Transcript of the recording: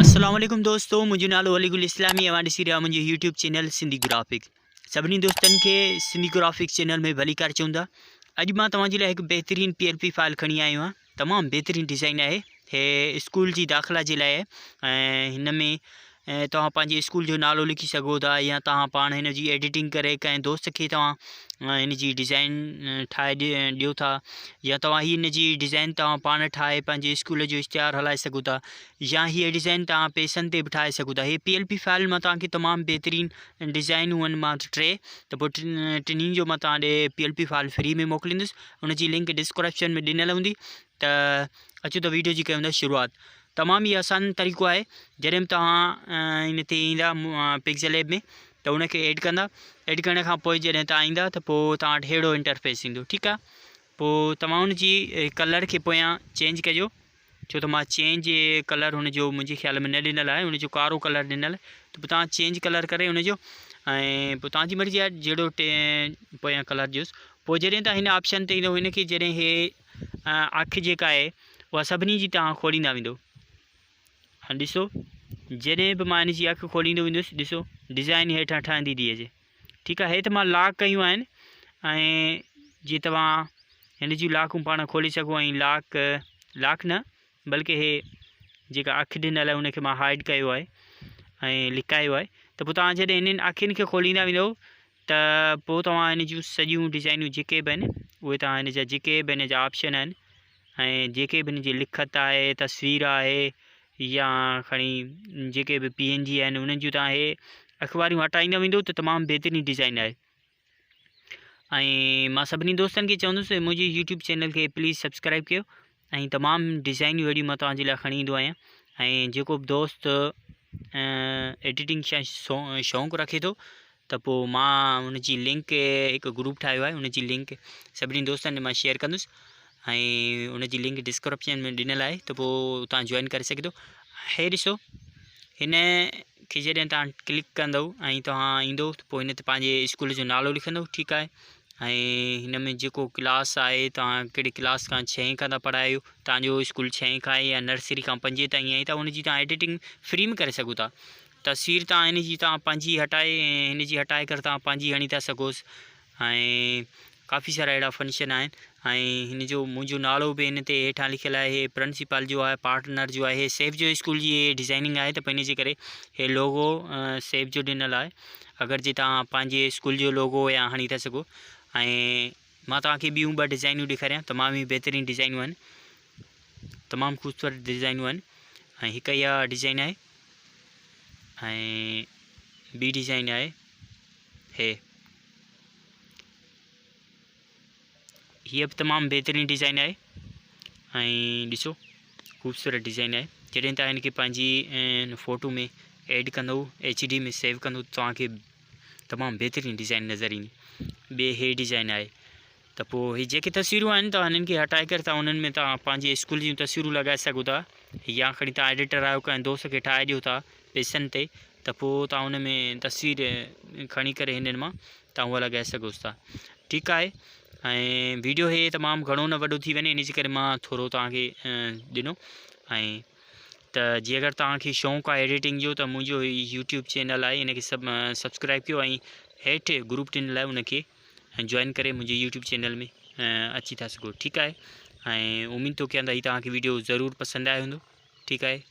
السلام عليڪم دوستو منهنجو نالو علي گل اسلامي اوهان ڏسي رهيا منهنجو يوٽيوب چينل سنڌي گرافڪ سڀني دوستن کي سنڌي گرافڪ چينل ۾ ڀليڪار چون ٿا اڄ مان توهان جي لاء هڪ بهترين پي ايل پي فائل کڻي آيو آهيان تمام بهترين ڊزائين آهي هي اسڪول جي داخلا جي لاء آهي ۽ هن ۾ توهان پنهنجي اسڪول جو نالو لکي سگهو ٿا يا توهان پاڻ هن جي ايڊيٽنگ ڪري ڪنهن دوست کي توهان هن جي ڊزائن ٺاهي ڏيو ٿا يا توهان هي هن جي ڊزائن توهان پاڻ ٺاهي پنهنجي اسڪول جو اشتهار هلائي سگهو ٿا يا هي ڊزائن توهان پيسن تي به ٺاهي سگهو ٿا هي پي ايل پي فائل مان توهان کي تمام بهترين ڊزائنون آهن مان ٽي ته پوء ٽنهي جو مان توهان ڏي P L P file free ۾ موڪليندس ان جي لنڪ ڊسڪرپشن ۾ ڏنل هوندي ته اچو ته ويڊيو جي ڪيون ٿا شروعات تمام ئي آسان طريقو آهي جڏهن به توهان ان تي ايندا پڪسل ايپ ۾ ته ان کي ايڊ ڪندا ايڊ ڪرڻ کان پوء جڏهن توهان ايندا ته پوء توهان وٽ ههڙو انٽرفيس ايندو ٺيڪ آهي پوء توهان ان جي ڪلر کي پويان چينج ڪجو ڇو ته مان چينج ڪلر هن جو منهنجي خيال ۾ نه ڏنل آهي ان جو ڪارو ڪلر ڏنل ته پوء توهان چينج ڪلر ڪري ان جو ۽ پوء توهان جي مرضي آهي جهڙو پويان ڪلر ڏيوس پوء جڏهن توهان هن آپشن تي ايندو هن کي جڏهن هي اک جيڪا آهي اها سڀني جي توهان کوليندا ويندو هاڻي ڏسو جڏهن به مان هن جي اک کوليندو ويندس ڏسو ڊزائن هيٺان ٺهندي ٿي اچي ٺيڪ آهي هي ته مان لاڪ ڪيون آهن ۽ جي توهان هن جون لاڪون پاڻ کولي سگهو ۽ لاڪ لاڪ نه بلڪه هي جيڪا اک ڏنل آهي ان کي مان هائيڊ ڪيو آهي ۽ لڪايو آهي ته پوء توهان جڏهن هنن اکين کي کوليندا ويندو ته پوء توهان هن جون سڄيون ڊزائنون جيڪي به آهن اهي توهان هن جا جيڪي به هن جا آپشن آهن ۽ جيڪي به هن جي لکت آهي تصوير آهي يا کڻي جيڪي به پي اين جي آهن انهن جون توهان هي اخباريون هٽائيندا ويندو ته تمام بهترين ڊزائن آهي ۽ مان سڀني دوستن کي چوندس منهنجي يوٽيوب چينل کي پليز سبسڪرائب ڪيو ۽ تمام ڊزائنيون اهڙيون مان توهان جي لاء کڻي ايندو آهيان ۽ جيڪو به دوست ايڊيٽنگ سان شوق رکي ٿو ته پوء مان ان جي لنڪ هڪ گروپ ٺاهيو آهي ان جي لنڪ سڀني دوستن مان شيئر ڪندس ۽ ان جي لنڪ ڊسڪرپشن ۾ ڏنل آهي ته پوء تان جوائن ڪري سگهي ٿو هي ڏسو هن کي جڏهن تان ڪلڪ ڪندو ۽ توهان ايندو ته پوء هن تي پنهنجي اسڪول جو نالو لکندو ٺيڪ آهي ۽ هن ۾ جيڪو ڪلاس آهي توهان ڪهڙي ڪلاس کان ڇهين کان ٿا پڙهايو توهان جو اسڪول ڇهين کان آهي يا نرسري کان پنجين تائين آهي ته ان جي توهان ايڊيٽنگ فري ۾ ڪري سگهو ٿا تصوير توهان هن جي توهان پنهنجي هٽائي هن جي هٽائي ڪري توهان پنهنجي هڻي ٿا سگهوس ۽ ڪافي سارا اهڙا فنڪشن آهن ۽ هن جو منهنجو نالو به هن تي هيٺان لکيل آهي هي پرنسپال جو آهي پارٽنر جو آهي سيف جو اسڪول جي ڊزائننگ آهي ته پنهنجي ڪري هي لوگو سيف جو ڏنل آهي اگر جي توهان پنهنجي اسڪول جو لوگو يا هڻي ٿا سگهو ۽ مان توهان کي ٻيون ٻه ڊزائنيون ڏيکاريان تمام ئي بهترين ڊزائنيون آهن تمام خوبصورت ڊزائنيون آهن ۽ هڪ اها ڊزائن آهي ۽ ٻي ڊزائن آهي هي هيء به تمام بهترين ڊزائن آهي ۽ ڏسو خوبصورت ڊزائن آهي جڏهن توهان هن کي پنهنجي فوٽو ۾ ايڊ ڪندو ايڇ ڊي ۾ سيو ڪندو توهان کي تمام بهترين ڊزائن نظر ايندي ٻي هي ڊزائن آهي ته پوء هي جيڪي تصويرون آهن توهان هنن کي هٽائي ڪري توهان انهن ۾ توهان پنهنجي اسڪول جون تصويرون لڳائي سگهو ٿا يا کڻي توهان ايڊيٽر آهيو ڪنهن دوست کي ٺاهي ڏيو ٿا پيسن تي ته پوء توهان ان ۾ تصوير کڻي ڪري هنن مان توهان اها لڳائي سگهوس ٿا ٺيڪ آهي ۽ ويڊيو هي تمام گهڻو نه وڏو ٿي وڃي ان جي ڪري مان ٿورو توهان کي ڏنو ۽ ته جي اگر توهان کي شوق آهي ايڊيٽنگ جو ته منهنجو هي يوٽيوب چينل آهي ان کي سب سبسڪرائب ڪيو ۽ هيٺ گروپ ڏنل آهي ان کي جوائن ڪري منهنجي يوٽيوب چينل ۾ اچي ٿا سگهو ٺيڪ آهي ۽ اميد ٿو ڪيان ته هي توهان کي ويڊيو ضرور پسند آيو هوندو ٺيڪ آهي.